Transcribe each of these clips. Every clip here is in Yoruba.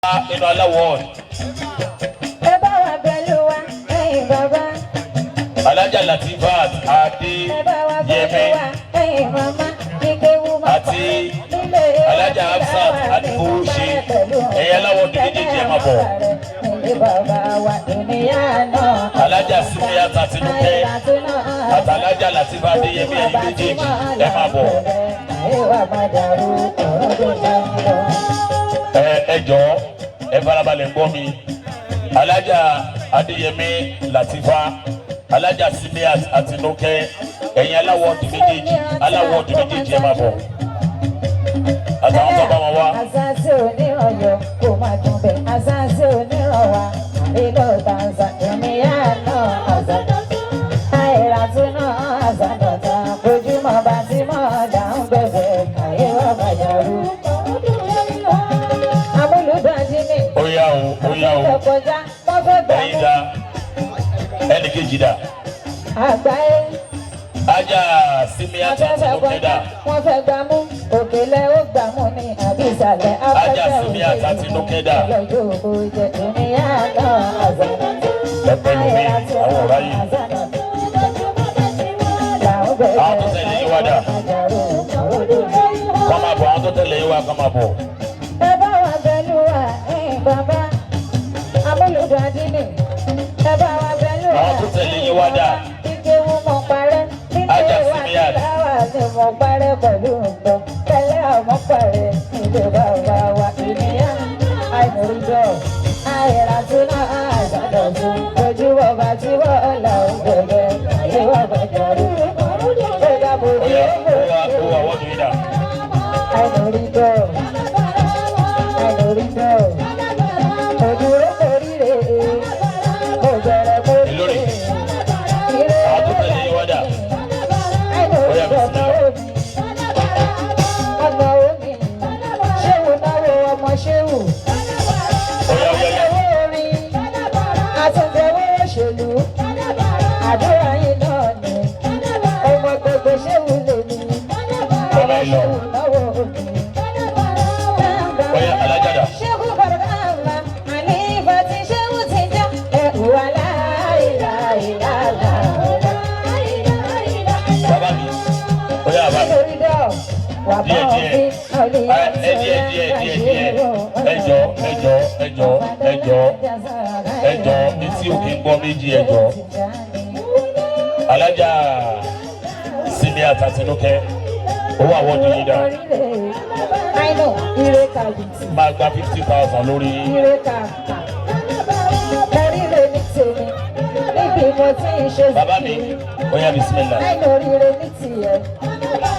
Nínú aláwọ̀. Ẹ bá wa pẹ̀lú wa, ẹ̀yin bàbá. Alájà Latifat Ẹ bá wa pẹ̀lú Adéyẹmí wa, ẹ̀yin màmá. Kíkéwú máa àti nílé Alájà Hafsat Adífowóṣe, ẹ̀yin aláwọ̀ ọdún méjèèjì, ẹ máa bọ̀. Nílé bàbá wa, ènìyàn náà. Alájà Simiya Tatinúkẹ́ àtàlájà Latifat Adéyẹmí, ẹ̀yin méjèèjì, ẹ máa bọ̀. Ẹ jọ̀ọ́, ẹ farabalẹ̀ gbọ́ mi. Alájà Adéyẹmí Latifa, Alájà Simiya Àtinúkẹ́, ẹ̀yin aláwọ̀ ọdún méjèèjì, aláwọ̀ ọdún méjèèjì, ẹ máa bọ̀, àtàwọn tó bá wọn wá. Àṣàṣe onírànyọ kò máa dùn bẹ́ẹ̀. Àṣàṣe onírànwá ìlú tàǹsà ènìyàn náà. Àṣà àìràtúná àṣàdọ̀tà ojúmọ́ bá ti mọ́ dáhùn bẹ̀bẹ̀ káyé wà bàjárù. Amúlùdán jí mi. Ó yá o, ó yá o. Fẹ́ kọjá, wọ́n fẹ́ gbà Ẹ̀yin mú. dá ẹnì kejì dá. Àgbáyé. Ajá Simiya Afẹ́fẹ́ Tatinúkẹ́ kọjá, dá. wọ́n fẹ́ gbà mú. Òkèlè ó gbà mú ní àbísàlẹ̀. Ajá Simiya Tatinúkẹ́ dá. Lọ́jọ́ òkú jẹ ènìyàn náà àṣà. Ẹ pẹ̀lú mi, àwọn ọ̀rá yìí. Àwọn tó tẹ̀lé yín wá dà? Kọ́ máa bọ̀, àwọn tó tẹ̀lé yín wá, kọ́ máa bọ̀. Ẹ bá wa pẹ̀lú wa, ẹ̀yin bàbá. Amúlùdún Adínì. Ẹ bá wa pẹ̀lú wa. Àwọn tó tẹ̀lé yín wá dà? Kíkéwú mọ̀ parẹ́. Nínú Ajá ìwà Simiat. níláwà ni mo parẹ́ pẹ̀lú nǹkan. Tẹ́lẹ̀ ọmọ parẹ́ nílé bàbá wa. Ènìyàn àìmọ̀rúdọ̀. Àìràtúná àṣàdọ̀tún. Ojú ọba tí wọ́n là ń bẹ̀rẹ̀. Ìwà bàjẹ́. Ó dàbò Ó yá, ó wá, ó wá, wọ́n dùn yín dà. Àìmọ̀rúdọ̀. Àìmọ̀rúdọ̀. Òdúró moríre. Mo bẹ̀rẹ̀ moríre. Ìlórí. Ire. Àwọn tó tẹ̀lé yín wá dà? Ó yá, bismillah. Ọ̀nà omi. Ṣéwù náwó ọmọ ṣéwù. Ó yá, ó yá, ó yá. Owó orin. Àtúntẹ̀wé òṣèlú. Àdúrà yín náà ni. Ọmọ gbogbo ṣéwù lèmi. Bàbá yìí lọ. Ṣéwù náwó omi. Ó yá, alájà dà? Ṣéwù bàràmà, àlífà tí ṣéwù ti já. Ẹ̀hù aláìláìláìlá. Bàbá mi. Ó yá, bàbá mi. Nítorí dọ̀, wà bá Díẹ̀ díẹ̀. òfin Ẹ ẹ díẹ̀ díẹ̀ díẹ̀ díẹ̀. Ẹ jọ̀ọ́, ẹ jọ̀ọ́, ẹ jọ̀ọ́, ẹ jọ̀ọ́, ẹ jọ̀ọ́, etí òkè ń gbọ́ méjì, ẹ jọ̀ọ́. Alájà Simiya Tatinúkẹ́, owó àwọn ọdún yìí dà? Àìnà ire kàbìtì, Máa gba 50,000 lórí. Ire kàkà. Oríire ní tèmi, níbi mo ti ń ṣe. Bàbá mi, ó yá, bismillah. Àìnà oríire ní tiẹ̀,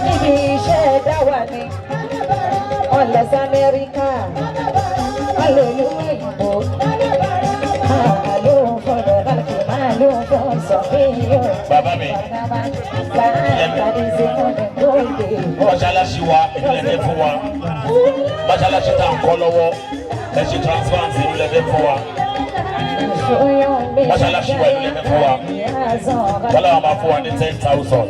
níbi iṣẹ́ dáwà ni. Wọ́n lọ sí Amẹ́ríkà, wọ́n lè lu òyìnbó. Máa ló ń fọ̀rọ̀ láti máa ló ń fọ̀ sọ mí yóò. Bàbá mi. Mọ́ṣáláṣí wa, ìpínlẹ̀ fẹ́ fún wa. Mọ́ṣáláṣí tá à ń kọ́ lọ́wọ́, ẹ ṣe transfer ìlú lẹ́fẹ́ fún wa. Mọ́ṣáláṣí wa, ìlú lẹ́fẹ́ fún wa. Wọ́n làwọn máa fún wa ní 10,000.